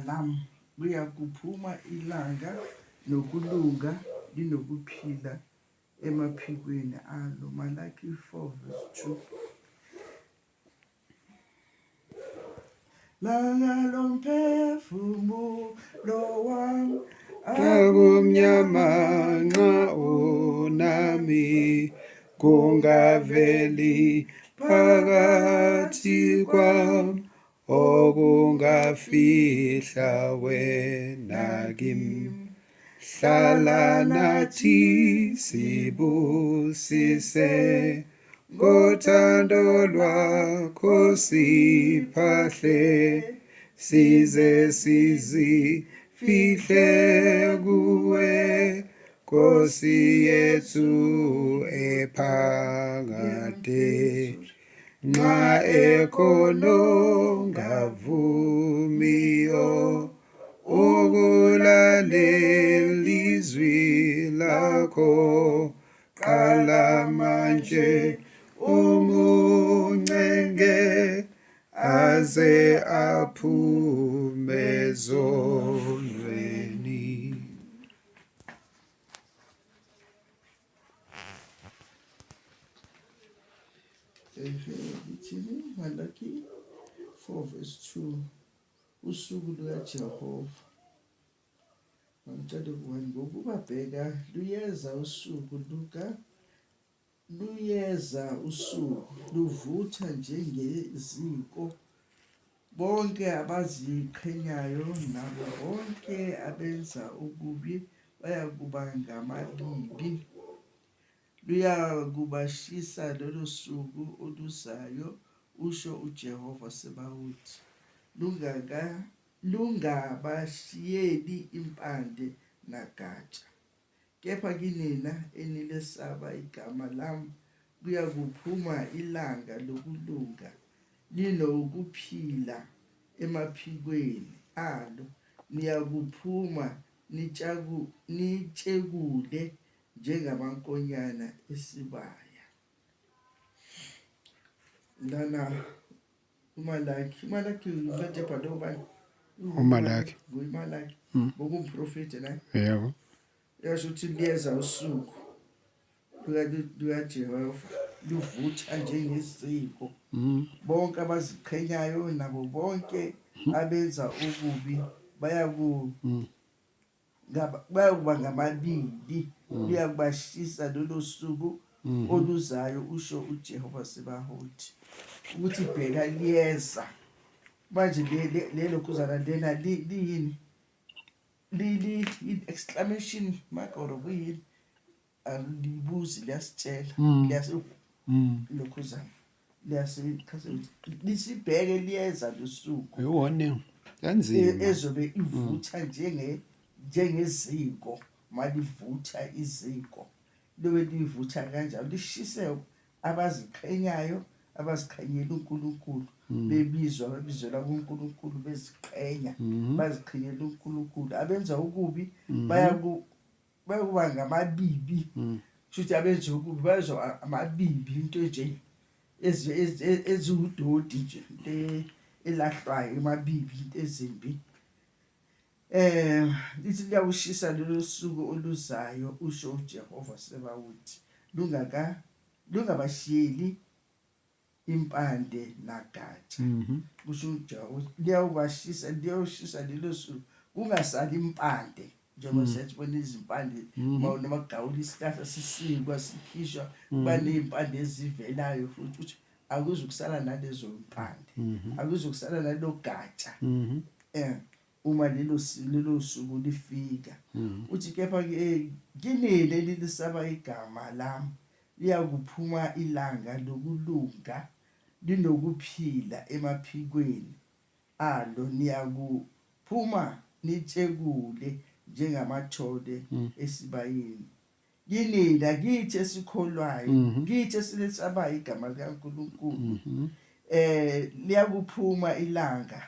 lami, kuyakuphuma ilanga nokulunga linokuphila emaphikweni alo. Malaki 4 verse 2. Langa lomphefumulo wami Akumnyama nxa unami kungaveli phakathi kwami okungafihla wena kimi. Hlala nathi sibusise ngothando lwakho siphahle size sizifihle kuwe Nkosi yethu ephakade. Nxa ekhona ongavumiyo ukulalela izwi lakho, qala manje umuncenge aze aphume ezonweni. Lithini Malaki 4 verse 2 usuku lukaJehova. Ngicela ukuwani ngokuba bheka luyeza usuku luka luyeza usuku luvutha njengeziko bonke abaziqhenyayo nabo bonke abenza okubi bayakuba ngamabibi. Luyakubashisa lolo suku oluzayo, usho uJehova Sebawoti, lungabashiyeli impande nagatsha. Kepha kinina enilesaba igama lami kuyakuphuma ilanga lokulunga linokuphila emaphikweni alo, niyakuphuma nitshekule njengamankonyana esibaya. Lana uMalaki, uMalaki incwadi ebhalwe ubani? UMalaki. NguMalaki. Bokumprofeti la. Yebo. Yasho ukuthi liyeza usuku lukaJehova luvutha njengeziko. Bonke abaziqhenyayo nabo bonke abenza okubi bayaku Bayakuba ngamabili, luyakubashisa lolo suku oluzayo, usho uJehova Sebahoti. Ukuthi bheka liyeza. Manje lelo khuzana lena liyini? Li exclamation mark or kuyini? Alibuzi liyasitshela. Liyasi lokhuzana. Liyasichazela ukuthi lisibheke liyeza losuku. I-warning. Kanzima. Ezobe ivutha njengeziko malivutha iziko libe livutha kanjalo lishise abaziqhenyayo abaziqhenyela uNkulunkulu bebizwa babizelwa kuNkulunkulu beziqhenya baziqhenyela uNkulunkulu abenza okubi bayakuba ngamabibi kusho ukuthi abenza okubi bayozoba amabibi into nje eziwudoti nje into elahlwayo emabibi into ezimbi. Lithi liyawushisa lolo suku oluzayo, usho uJehova Sebawoti, lungaka lungabashiyeli impande nagatsha. Kusho uJehova liyawubashisa liyawushisa lelo suku kungasali impande njengoba siyabona izimpande noma kugawula isihlahla sisikwa sikhishwa kuba ney'mpande ezivelayo futhi ukuthi akuzukusala nalezo mpande akuzukusala nalelo gatsha uma lelo suku lifika. Uthi kepha ke kinina elilisaba igama lami liyakuphuma ilanga lokulunga linokuphila emaphikweni alo, niyakuphuma nitshekule njengamathole esibayeni. Kinina, kithi esikholwayo, kithi esilesabayo igama likaNkulunkulu, liyakuphuma ilanga.